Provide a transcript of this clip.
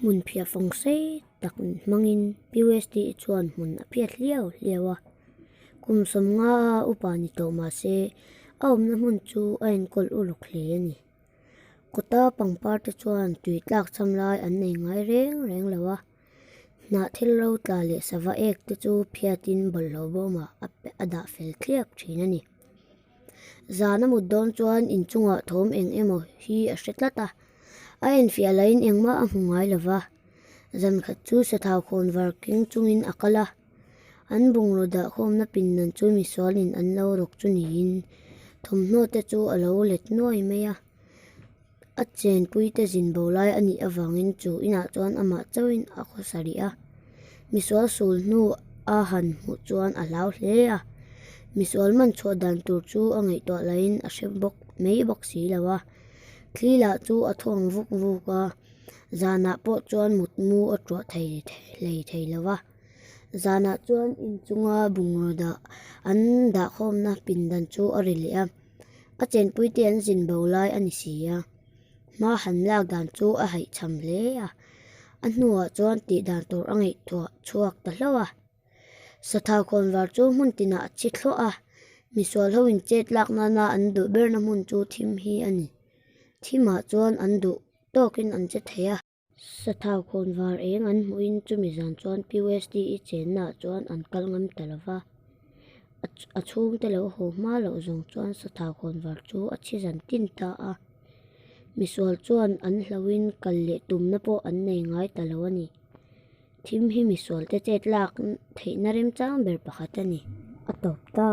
Hmun phiah fawng sei tak hmangin PUSD chuan hmun a phiat hliau hliau a. Kum 50 a upa ni tawh mah se a awmna hmun chu a enkawl uluk hle a ni. Kawta pangpar te chuan tui tlak cham lai an nei ngai reng reng lo a. Hnah thil ro tla leh sava ek te chu phiatin bawlhhlawh bawmah a dah fel thliak thin a ni. Zan a mut dawn chuan inchungah thawm eng emaw hi a hre tlat a, a enfiah lahin engmah a hmu ngai lo va. Zan khat chu sathau khawn var keng chungin a kal a, an bungraw dahkhawmna pindan chu misualin an lo rawk chu niin thawmhnaw te chu a lo let nuai mai a. A chenpuite zin bo lai a nih avangin chu inah chuan amah chauhin a khawsa rih a. Misual sul hnu a han hmuh chuan a hlau hle a. Misual man chhuah dan tur chu a ngaihtuah laiin a hre bawk mai bawk si lo a. Thli lah chu a thawng vuk vuk a, zanah pawh chuan mutmu a tuah thei hlei thei lo va. Zanah chuan inchunga bungraw dah an dahkhawmna pindan chu a ri leh a. A chenpuite an zin bo lai a ni si a, hma han lak dan chu a haihchham hle a, a hnuah chuan tih dan tur a ngaihtuah chhuak ta hlauh a. Sathau khawnvar chu hmun tinah a chi thluah a, misual ho in chet lak nana an duh berna hmun chu thim hi a ni. Thimah chuan an duh tawkin an che thei a. Sathau khawnvar eng an hmuhin chumi zan chuan PUSD-i chennaah chuan an kal ngam ta lo va. A chhungte lo haw hma loh zawng chuan sathau khawnvar chu a chhi zan tin ta a. Misual chuan an hlauhin kal leh tumna pawh an nei ngai ta lo a ni. Thim hi misualte chet lak theihna remchang ber pakhat a ni. A tawp ta.